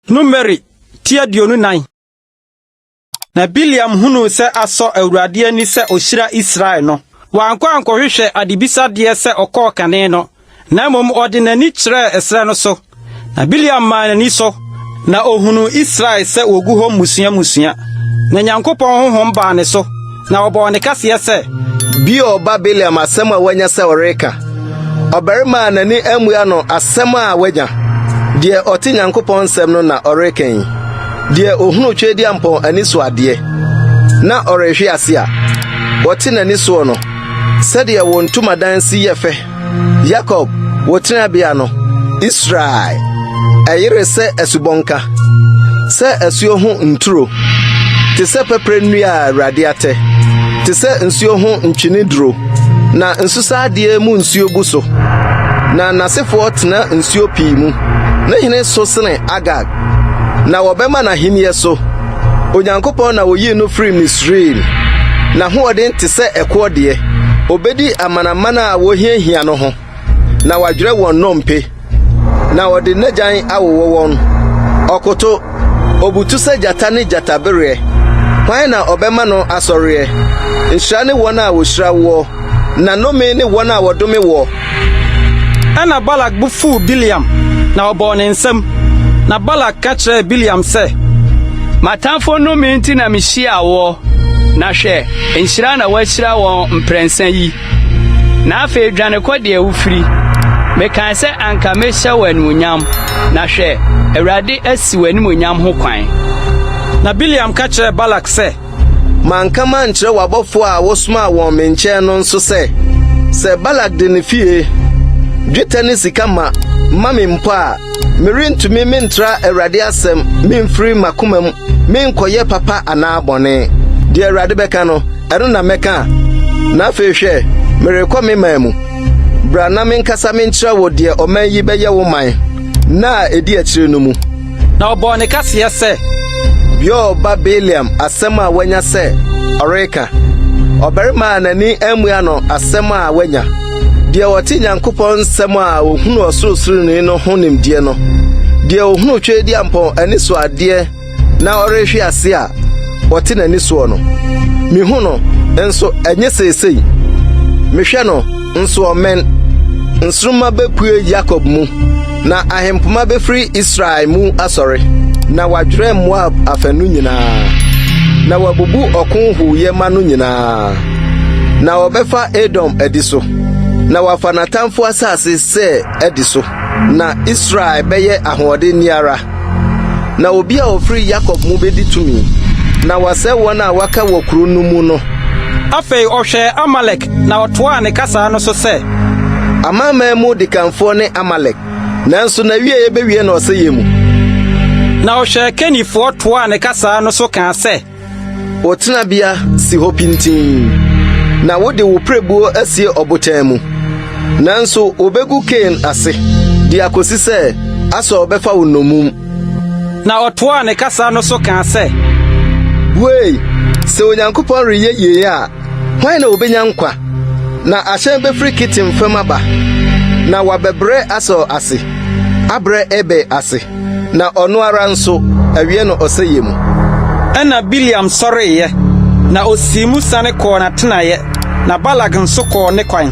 Numeri ti 24. Na Bileam hunuu sɛ asɔ Awurade ani sɛ ohyira Israel no, wankɔ ankɔhwehwɛ adebisadeɛ sɛ ɔkɔɔ kane no, na mmom ɔde n'ani kyerɛɛ ɛserɛ no so. Na Bileam maa n'ani so, na ohunuu Israel sɛ wogu hɔ mmusua mmusua. Na Nyankopɔn honhom baa ne so, na ɔbɔɔ ne kaseɛ sɛ. Beor ba Bileam asɛm a wanya sɛ ɔreka, ɔbarima a n'ani ammua no asɛm a wanya, deɛ ɔte Nyankopɔn nsɛm no na ɔreka yi, deɛ ɔhunu Tweaduampɔn ani so adeɛ, na ɔrehwe ase a, wɔte n'ani soɔ no, sɛdeɛ wo ntomadan si yɛ fɛ. Yakob, wo tenabea no, Israel, ɛyere sɛ asubɔnka, sɛ asuo ho nturo, te sɛ pɛprɛ nnua a Awurade atɛ, te sɛ nsuo ho ntweneduro, na nsusa adeɛ mu nsuo bu so, na n'asefoɔ tena nsuo pii mu. Ne hene so sene Agag, na wɔbɛma n'ahenni so. Onyankopɔn na oyii no firii Misraim. N'ahoɔden te sɛ ɛkoɔ deɛ. Obedi amanaman a wohiahia no ho, na wadwerɛ wɔn nnompe, na ɔde n'agyan awowɔ wɔn. Ɔkoto, obutu sɛ gyata ne gyatabereɛ. Hwan na ɔbɛma no asɔreɛ? Nhyira ne wɔn a wohyira woɔ, na nnome ne wɔn a wɔdome woɔ. Ɛnna Balak bo fuw Bileam, na ɔbɔɔ ne nsam. Na Balak ka kyerɛɛ Bileam sɛ, M'atamfo nnome nti na mihyiaa woɔ, na hwɛ, nhyira na woahyira wɔn mprɛnsa yi. Na afei dwane kɔ deɛ wofiri. Mekae sɛ anka mehyɛ wo animuonyam, na hwɛ, Awurade asi w'animuonyam ho kwan. Na Bileam ka kyerɛɛ Balak sɛ, Manka mankyerɛ w'abɔfoɔ a wosomaa wɔn me nkyɛn no nso sɛ, sɛ Balak de ne fie, dwetɛ ne sika ma ma me mpo a, merentumi mentra Awurade asɛm memfiri m'akoma mu menkɔyɛ papa anaa bɔne. Deɛ Awurade bɛka no, ɛno na mɛka. Na afei hwɛ, merekɔ me man mu. Bra na menkasa menkyerɛ wo deɛ ɔman yi bɛyɛ wo man, nna a edi akyire no mu. Na ɔbɔɔ ne kaseɛ sɛ, Beor ba Bileam asɛm a wanya sɛ ɔreka, ɔbarima a n'ani ammua no asɛm a wanya, deɛ ɔte Nyankopɔn nsɛm a ohunu Ɔsorosoroni no ho nimdeɛ no, deɛ ohunu Tweaduampɔn ani so adeɛ na ɔrehwe ase a ɔte n'ani soɔ no. Mihu no, nso ɛnyɛ seesei. Mehwɛ no, nso ɔmmɛn. Nsoromma bepue Yakob mu, na ahempoma befiri Israel mu asɔre, na wadwerɛ Moab afanu nyinaa, na wabubu ɔko huuyɛ ma no nyinaa. Na wɔbɛfa Edom adi so, na wafa n'atamfo asase sɛ adi so, na Israel bɛyɛ ahoɔdenni ara. Na obi a ofiri Yakob mu bedi tumi, na wasɛe wɔn a wɔaka wɔ kurow no mu no. Afei ɔhwɛɛ Amalek na ɔtoaa ne kasaa no so sɛ, Amanaman mu dikanfoɔ ne Amalek, nanso n'awiei bewie no ɔsɛeɛ mu. Na ɔhwɛɛ Kenifoɔ toaa ne kasaa no so kaa sɛ, Wo tenabea si hɔ pintinn, na wode wo pirebuo asie ɔbotan mu. Nanso wobegu Kain ase de akosi sɛ Asur bɛfa wo nnommum. Na ɔtoaa ne kasa no so kaa sɛ, Buei! Sɛ Onyankopɔn reyɛ yei a, hwan na obenya nkwa? Na ahyɛn befiri Kitim fam aba, na wɔabɛbrɛ Asur ase, abrɛ Eber ase, na ɔno ara nso awie no ɔsɛeɛ mu. Ɛnna Bileam sɔreeɛ, na osii mu sane kɔɔ n'atenaeɛ, na Balak nso kɔɔ ne kwan.